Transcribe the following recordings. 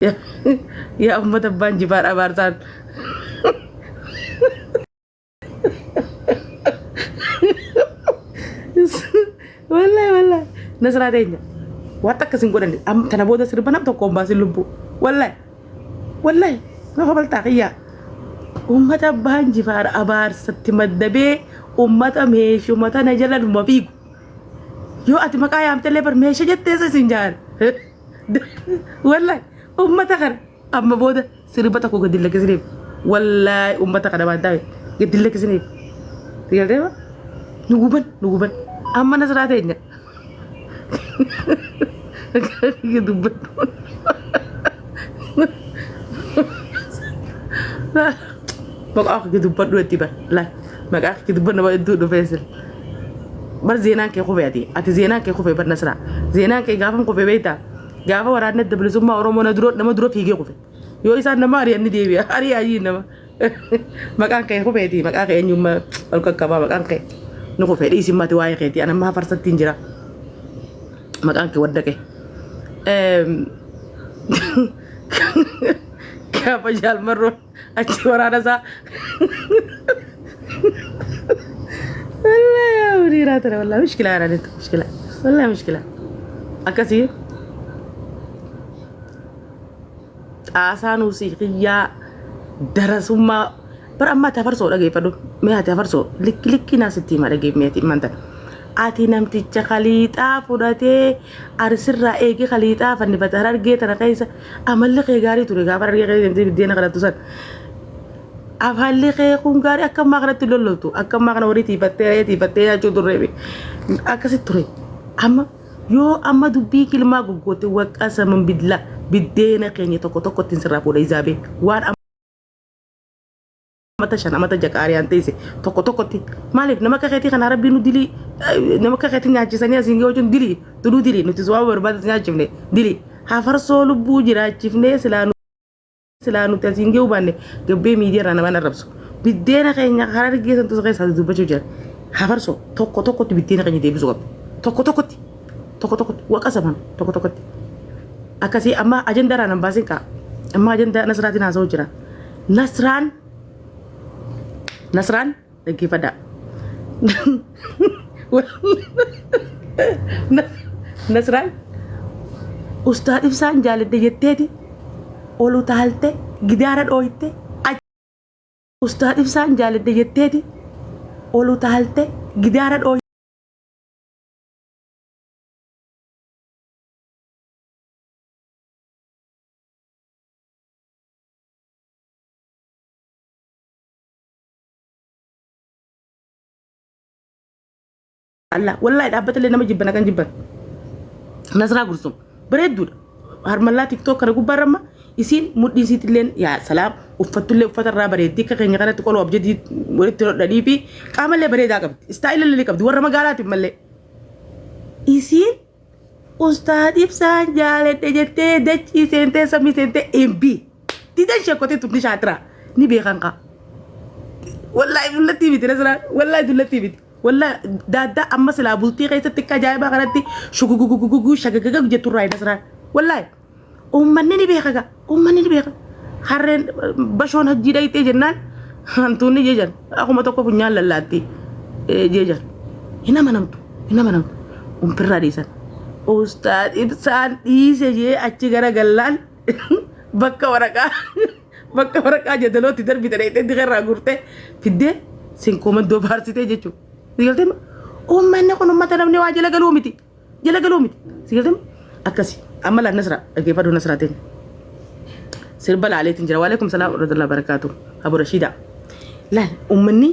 Yaa ummata abbaan jifaar abaarsaan. Wallahi wallahi Nasraa teenya waan takka sin godhan tana booda sirba nam tokko hin baasin lubbuu wallahi wallahi na kabaltaa kiyyaa ummata abbaan jifaar abaarsatti maddabee ummata meeshuma tana jala numa fiigu yoo ati maqaa yaamtellee bar meesha jettee isa isin jaan. Wallahi ummata kana amma booda sirba tokko gadi hin lakkisiniif. Wallahi ummata kana waan ta'e gadi hin lakkisiniif. Sigaltee ba? Nu guban nu guban amma nasraa teenya. Dubbadhu. Maqaa kee dubbadhu itti bar. Laal maqaa kee dubbadhu nama hedduu dhufee sila. Bar zeenaan kee kufe ati. Ati zeenaan kee kufe bar Nasraa. Zeenaan kee gaafam kufe beektaa? Gaafa waraanni adda bilisummaa Oromoo na dura nama dura fiigee kufe. Yoo isaan nama ari'an ni deebi'a. Ari'aa yii nama. Maqaan kee kufeeti. Maqaa kee eenyummaa ol qaqqabaa maqaan kee ni kufe. Dhiisi mati waa'ee keetii. Ani amma hafarsattiin jira. Maqaan kee waddaqe. Gaafa jaalmarroon achi waraana isaa wallahi yaa huriiraa tana wallahi mushkilaa yaraa nittu mushkilaa wallahi mushkilaa akkasii xaasaa nuusii kiyyaa darasummaa bara ammaa ati hafarsoo dhageeffadhu mee ati hafarsoo likki likki naa sitti hima dhageef mee ati imman tana ati namticha kaliixaa fudhatee arsirraa eegee kaliixaa fannifate harargee tana keessa Amalli kee gaarii ture gaafa harargee keessa deemtee biddeena kadhattu san. Afaalli kee kun gaarii akka ammaa kanatti hin lolloltu. Akka ammaa kana horii tiifattee re'ee tiifattee nyaachuu turre akkasitti ture. Amma yoo amma dubbii kilmaa goggootte waqqa saman bidla biddeena keenya tokko tokkotti sirraa fuudha izaabee waan amata 5 amata 6 qaariyaan teesse tokko tokkotti maaliif nama akka keetii kanaa rabbii nu dilii nama akka keetii nyaachisanii asiin ga'uu jechuun dilii tunuu dilii nuti waan barbaade nyaachifne dilii hafarsoo lubbuu jiraachifnee silaa nu silaa nuti asiin ga'uu baanne gabbee miidiyaa irraa namaan arrabsu biddeena keenya karaa argee santu keessaa dubbachuu jira hafarsoo tokko tokkotti biddeena keenya deebisuu qabda tokko tokkotti tokko tokkotti waqa saman tokko tokkotti akkasii amma ajandaa irraa nan baasin kaa amma ajandaa nasraatiin haasa'uu jira Nasraan Nasraan dhaggeeffadhaa. Nasraan Ustaad Ibsaan jaaladhe jetteeti ol utaalte gidaara dhooyte Ustaad Ibsaan jaaladhe jetteeti ol utaalte gidaara dhooyte. Allah wallahi dhaabbata illee nama jibban akkan jibban. Nasraa Gursum bareedduudha. Harmallaa tiktok kana gubbaarra amma isiin mudhiin isiitilleen yaa salaam uffattullee uffata irraa bareeddi akka keenya kanatti qoloo abjadii walitti hodhanii fi qaamallee bareedaa qabdi. Istaayila illee qabdi warra magaalaatiin mallee. Isiin Ustaad Ibsaan jaaladhe jettee dachii seentee samii seentee MB. Didan sheekotee tunni shaatira ni beekan kaa. Wallaahi dullattii miti nasraan wallaahi dullattii miti. Wallaahi daaddaa amma silaa bultii keessatti akka ajaa'ibaa kanatti shuguguguguguu shagagagag jettu irraa nasraan. Wallaahi. Uummanni ni beeka gaa. Uummanni ni beeka. Harreen bashoon hajjii dhayxee jennaan hantuunni jejan akkuma tokko funyaan lallaatti jejan. Hin amanamtu. Hin amanamtu. Umfirraa dhiisan. Ustaad Ibsaan dhiise jee achi gara gallaan bakka waraqaa bakka waraqaa jadalootti darbite dhayxee diqarraa guurtee fiddee sinkoomandoo faarsitee jechuudha. Sigaltee uummanni kun uummata namni waa jala galuu miti. Jala galuu miti. Si galtee akkasi. Amma laal Nasra dhaggeeffadhu Nasraa teenya. Sirba laaleetiin jira. Waalaikum salaam warahmatullahi wabarakatuh. Abu Rashiida. Laal uummanni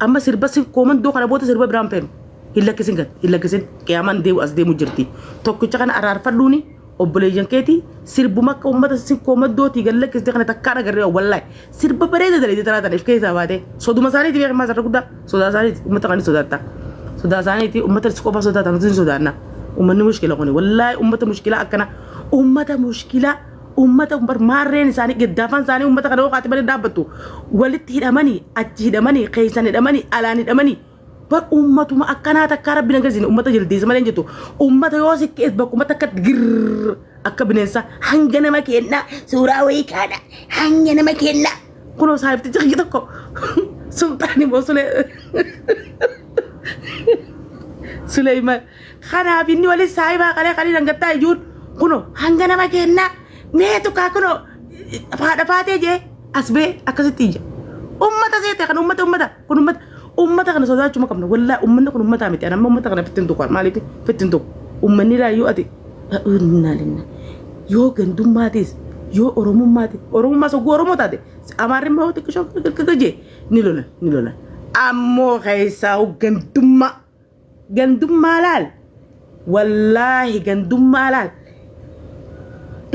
amma sirba si koomandoo kana booda sirba biraan feenu. Hin lakkisin gad hin lakkisin qiyaamaan deemu as deemu jirti. Tokkicha kana araarfadhuuni obboleeyyan keetii sirbuma akka uummata si koomaddootii gad lakkiste kana takkaan agarree wallaahi sirba bareeda dalagde taraa tana if keessaa baatee soduma isaaniiti beekan maas irra guddaa sodaa isaaniiti uummata kan sodaatta sodaa isaaniiti uummata si qofa sodaata nuti hin sodaanna uummanni mushkila kuni wallaahi uummata mushkila akkana uummata mushkila uummata bar maarreen isaanii gaddaafaan isaanii uummata kana yoo kaate malee dhaabbattu walitti hidhamanii achi hidhamanii keessan hidhamanii alaan hidhamanii Bar ummatuma akkanaa takkaa rabbi nan garsiisne ummata jaldeessa malee hin jettu. Ummata yoo si keessa bakkuma takkatti girr Akka bineensaa hanga nama kennaa suuraa wayii kaadha hanga nama kennaa. Kunoo saahibtichi kiyya tokko sulxaani moo sulee Suleyman kanaaf inni waliin saahibaa qalee qalii dhangattaa ijuun kunoo hanga nama kennaa meetu kaa kunoo haadha faatee jee as bee akkasitti ija. Ummata seete kan ummata ummata kun ummata ummata kana sodaachuma qabna wallaahi ummanni kun ummataa miti anamma ummata kana fittin tuqu maaliif fittin tuqu ummanni laayyuu ati innaa lillahi yoo gandummaatis yoo oromummaatis oromummaa sogguu oromoo taate amaarri immoo xiqqishoo jee ni lolan ni lolan ammoo keessaa gandummaa gandummaa laal wallaahi gandummaa laal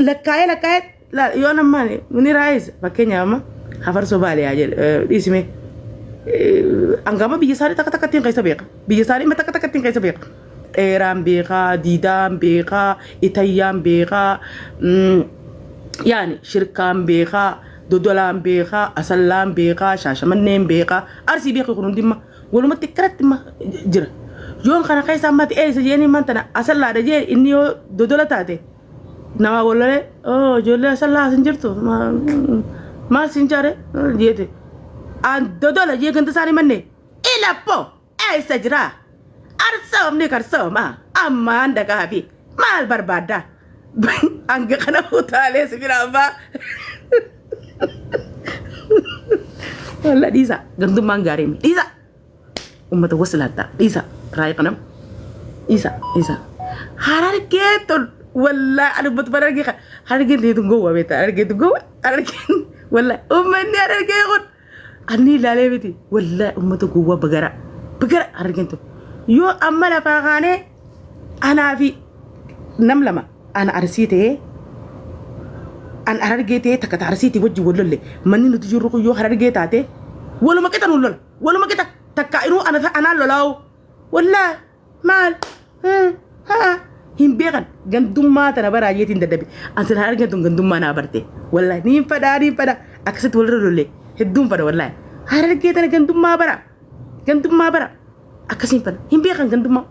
lakkaa'ee lakkaa'ee laal yoo nammaan ni raayis fakkeenyaaf amma hafarsoo baale haa jedhu dhiisime hangama biyya isaanii takka takkattiin keessa beeka biyya isaanii takka takkattiin keessa beeka dheeraan beekaa diidaan beekaa itayyaan beekaa yaani shirkaan beekaa dodolaan beekaa asallaan beekaa shaashamanneen beekaa arsii beeku kun hundimma walumatti akkanatti imma jira yoon kana keessa ammati eessa jeeni man tana asallaadha jee inni yoo dodola taate nama walalee oh ijoollee asallaa asin jirtu maal sin jaare jeete an dodola jee ganda isaanii manne ilappo eessa jira arsoomni karsooma ammaan dhaqaafi maal barbaadda hanga kana utaalee si bira abbaa walla dhiisa gandummaan gaarii miti dhiisa ummata wasilaatta dhiisa raayii kanam dhiisa dhiisa harargee tun wallaa ani ummata harargee kan harargeen teetun gowwa beektaa harargee tun gowwa harargeen wallaa ummanni harargee kun anni ilaalee miti wallaa ummata gowwa bagara bagara harargeen tun yoo amma lafaa kaanee anaa fi nam lama ana arsii ta'ee an harargee ta'ee takka ta arsiitii wajjin wal lolle manni nuti jirru kun yoo harargee taate waluma qixa nuun lola waluma qixa takka inuu ana anaan lolaa'u wallaa maal haa hin beekan gandummaa tana baraayeetiin dadhabe an sila harargeen tun gandummaa naa barte wallaahi niin fadhaa niin fadha akkasitti walirra lolle hedduun fadha wallaahi harargee tana gandummaa bara gandummaa bara akkasiin fadha hin beekan gandummaa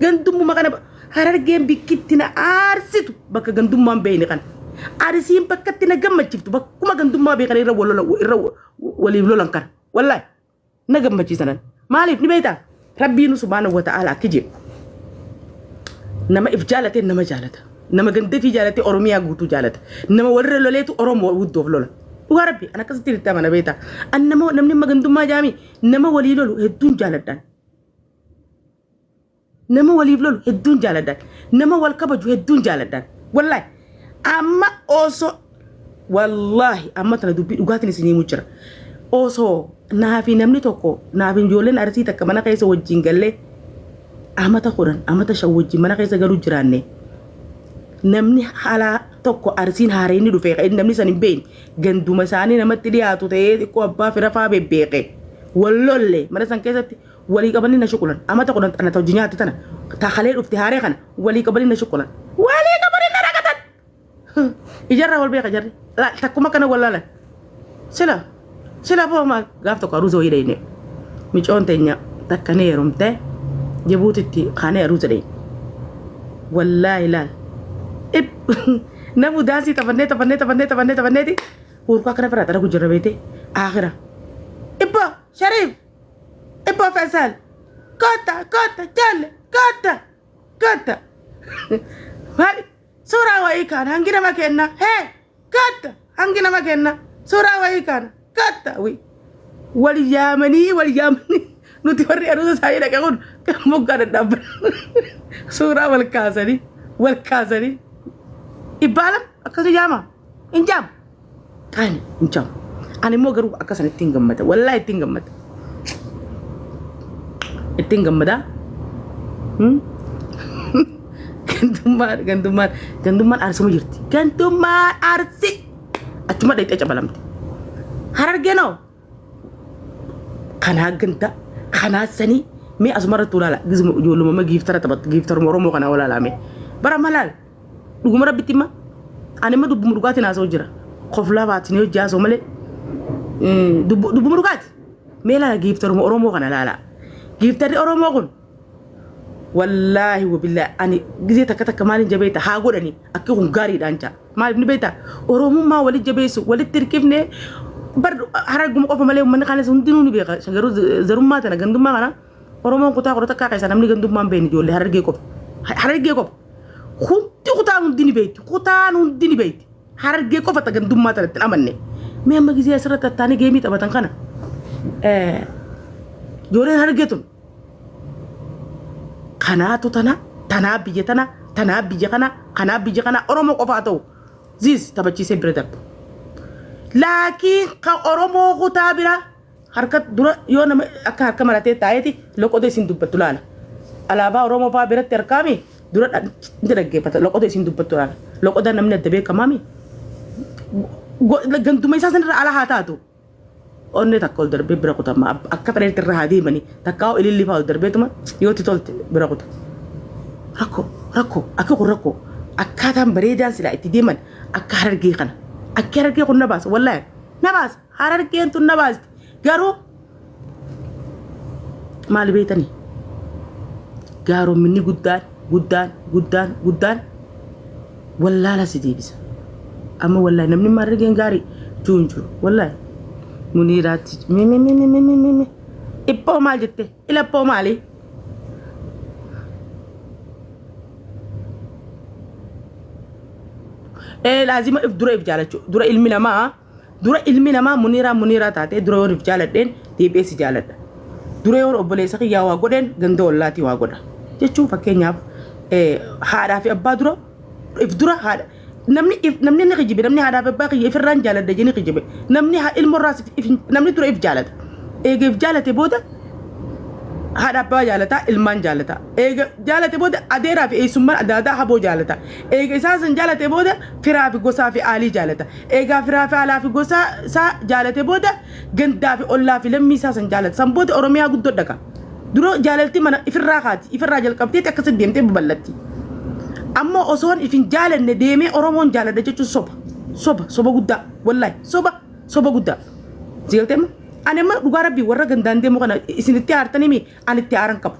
gandummuma kana harargeen bikkitti na aarsitu bakka gandummaan beeyne kana arsiin bakkatti na gammachiftu bakkuma gandummaa beekan irra wal lola irra waliif lolan kana wallaahi na gammachiisanan maaliif ni beektaa rabbiin subhaanahu wa ta'ala akki jedhu nama if jaalate nama jaalata nama gandafii jaalate oromiyaa guutuu jaalata nama walirra loleetu oromoo guddoof lola dhugaa rabbi an akkasitti itti amana beektaa an nama namni amma gandummaa jaami nama walii lolu hedduun jaaladhaan nama waliif lolu hedduun jaaladhaan nama wal kabaju hedduun jaaladhaan wallaahi amma osoo wallaahi amma tana dubbii dhugaatiin isin himu jira osoo naafi namni tokko naafi ijoolleen arsii takka mana keessa wajjin gallee amata 10 amata 5 wajjin mana keessa galuu jiraanne namni alaa tokko arsiin haareenni dhufe namni san hin beekne ganduma isaanii namatti dhiyaatu ta'ee xiqqoo abbaa fira faa bebbeeqe wal lolle mana san keessatti walii qabanii na shuqulan amata 10 ana hojii nyaate tana takalee dhufte haaree kana walii qabanii na shuqulan walii qabanii na ragatan ijarraa wal beeka jarri takkuma kana wal laalan sila sila boo maal gaaf tokko aruuza wayii dhayne micoon teenya takka ni heerumte Jibuutitti kaanee aruuza dhayne wallaahi laal namu daansii taphannee taphannee taphannee taphannee taphanneeti hurkaa kana biraa xaragu jirra beete aakhira ibbo shariif ibbo Faisal kotta kotta jaalle kotta kotta maali suuraa wayii kaana hangi nama kenna hee kotta hangi nama kenna suuraa wayii kaana kotta wi wal yaamanii wal yaamanii nuti warri aruusa isaanii dhaqe kun kan moggaa dhadhaabban suuraa wal kaasanii wal kaasanii ibbaalam akkasuma jaama hin jaamu qaani hin jaamu ani immoo garuu akka san ittiin gammada wallaahi ittiin gammada ittiin gammada gandummaan gandummaan gandummaan arsuma jirti gandummaan arsi achuma dhaqxee cabalamte harargeenoo kanaa ganda kanaa sanii mee asuma irratti olaala gizuma ijoolluma giiftara taphattu giiftaruma oromoo kanaa olaalaa mee bara malaal dhuguma rabbitti hima ani imma dubbuma dhugaatiin haasa'u jira koflaa baatinii hojii haasa'u malee dubbuma dhugaati mee laala giiftaruma oromoo kana laala giiftarri oromoo kun Wallaahi wabillaahi ani gizee takka takka maaliin jabeeta haa godhani akki kun gaariidhaan jaa. Maaliif ni beektaa? Oromummaa walitti jabeessu walitti hirkifne bar hararguma qofa malee uummanni kaanis hundinuu ni beeka. Garuu zarummaa tana gandummaa kana Oromoon kutaa 11 keessaa namni gandummaa hin beekne ijoollee harargee qofa. Harargee qofa. Hundi kutaan hundi ni beekti. Kutaan hundi ni beekti. Harargee qofa ta gandummaa tana itti hin amanne. Mee amma gizee asirratti tattaanii geemii taphatan kana. Ijoolleen harargee tun kanaatu tana tanaa biyya tana tanaa biyya kana kanaa biyya kana Oromoo qofaa ta'u ziis taphachiisee bira darba. Laakiin ka Oromoo kutaa bira harka dura yoo nama akka harka maratee taa'eeti loqoda isin dubbattu laala. Alaabaa Oromoo fa'aa biratti harkaami dura ni dhaggeeffata loqoda isin dubbattu laala. Loqoda namni adda beekamaami. Ganduma isaa sanirra ala haa taatu. Onnee takka ol darbee bira kutama. Akka fedhanitti irra haa deemanii. Takkaa ililli fa'aa ol darbeetuma yoo itti tolte bira kuta. Rakkoo rakkoo akka kun rakkoo akkaataan bareedaan silaa itti deeman akka harargee kana. Akki harargee kun na baasa wallaahi na baasa harargeen tun na baasti garuu maali beetanii gaaromminni guddaan guddaan guddaan guddaan wallaala si deebisa. Amma wallaahi namni maal argeen gaarii jiru hin jiru wallaahi. Muniiraatti mi mi mi mi mi mi mi mi iphoo maal jette ilaphoo maali? Ee laazima if dura if jaalachuu dura ilmi namaa dura ilmi namaa muniiraa muniiraa taatee dura yoon if jaaladheen deebi'ee si jaaladha. Dura yoon obboleessa kiyyaa waa godheen ganda ollaatii waa godha. Jechuun fakkeenyaaf haadhaa fi abbaa dura if dura haadha namni if namni ni kijibe namni haadhaa fi abbaa kiyya ifirraan jaaladha jedhee ni kijibe namni ilmoorraas if namni dura if jaalata. Eega if jaalate booda haadha abbaa jaalata ilmaan jaalata eega jaalate booda adeeraa fi eessummaan adaadaa haboo jaalata eega isaan san jaalate booda firaa fi gosaa fi aalii jaalata eegaa firaa fi alaa fi gosaa isaa jaalate booda gandaa fi ollaa fi lammii isaa san jaalata san booda oromiyaa guddoo dhaqa dura jaalalti mana ifirraa kaati ifirraa jalqabteeti akkasitti deemtee babal'atti ammoo osoon ifin jaalanne deemee oromoon jaaladha jechuun soba soba soba guddaa wallaahi soba soba guddaa si galtee amma ani amma dhugaa rabbii warra gandaan deemu kana isinitti aartanii mi ani itti aaran qabu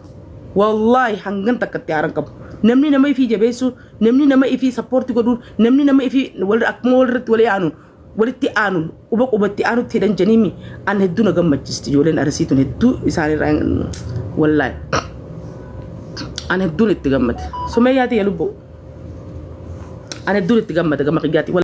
wallaahi hangan takka itti aaran qabu namni nama ifii jabeessu namni nama ifii support godhuun namni nama ifii wal akkuma walirratti walii aanuun walitti aanuun quba qubatti aanutti hidhan janiimi an hedduu na gammachiisti ijoolleen arsii tun hedduu isaanirraa wallaahi an hedduun itti gammade sumeeyyaa tiyya lubbuu an hedduun itti gammade gama kiyyaati.